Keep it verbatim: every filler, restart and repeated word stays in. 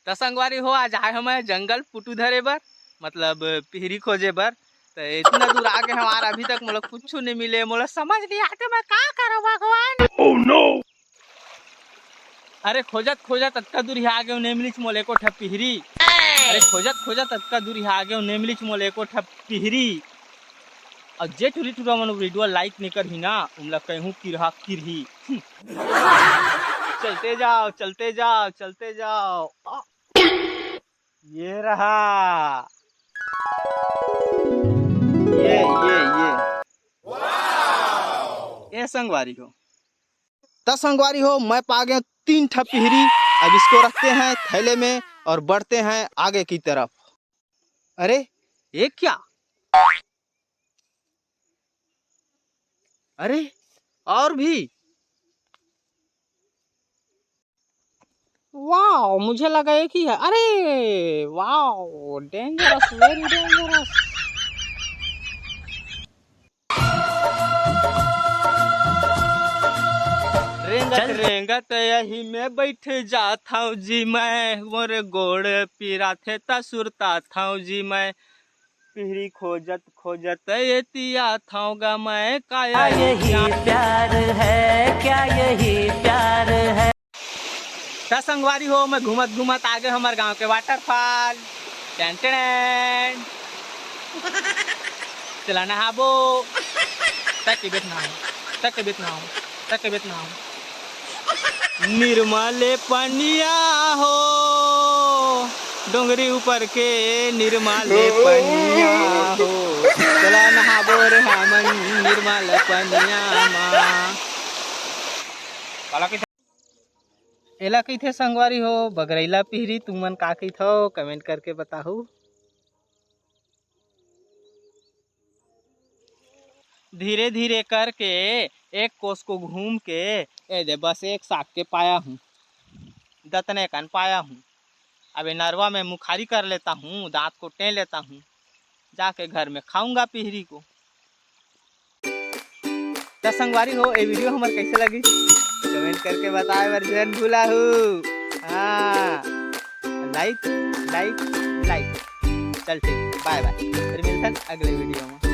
त संगवारी हो, आज आए हंव मैं जंगल पुटू धरे बर, मतलब पिहरी खोजे बर। त इतना दूर आगे हंव, अभी तक मोला कुछु नहीं मिले। मोला समझ नहीं आते, मैं का करूं भगवान। Oh no! अरे खोजत खोजत अतका दूर ही आगे हंव, नहीं मिलिस मोला एको ठा पिहरी। अरे खोजत खोजत अतका दूर ही आगे हंव, नहीं मिलिस मोला एको ठा पिहरी। अउ जे टुरी टुरा मन video like नहीं करही ना, उमला कहूं किरहा किरही। चलते जाओ, चलते जाओ, चलते जाओ। आ, ये रहा। ये, ये, ये। ए संगवारी हो। त संगवारी हो, मैं पा गया तीन ठा पिहरी। अब इसको रखते हैं थैले में और बढ़ते हैं आगे की तरफ। अरे, ये क्या? अरे, और भी। वाओ, मुझे लगा एक ही है। अरे वाओ, dangerous, very dangerous। रेंगत रेंगत यही में बैठ जात हंव जी मैं, मोर गोड़ पिराथे त सुरतात हंव जी मैं। पिहरी खोजत खोजत एती आत हंव गा मैं, का यही प्यार है, क्या यही प्यार है? त संगवारी हो, मैं घूमत घूमत आगे हंव हमर गांव के waterfall। Ton ton. चला नहाबो। तक के बेत नहाओ, तक के बेत नहाओ, तक के बेत नहाओ। निर्मल पनिया हो, डोंगरी ऊपर के निर्मल पनिया हो, चला नहाबो रे हमन निर्मल पनिया मा। काला कहिथे? एला कहिथे संगवारी हो बगरैला पिहरी। तुमन का कहिथव, comment करके बताहू। धीरे धीरे करके एक कोस को घूम के ए दे बस एक साग के पाया हूँ, दतने कन पाया हूँ। अब ए नरवा में मुखारी कर लेता हूँ, दांत को टें लेता हूँ, जाके घर में खाऊंगा पिहरी को। त संगवारी हो, ए video हमर कैसे लगी, comment करके बताए बर झन भुलाहू। हाँ, like, like, like। चल ठीक, bye bye, फिर मिलथन अगले video में।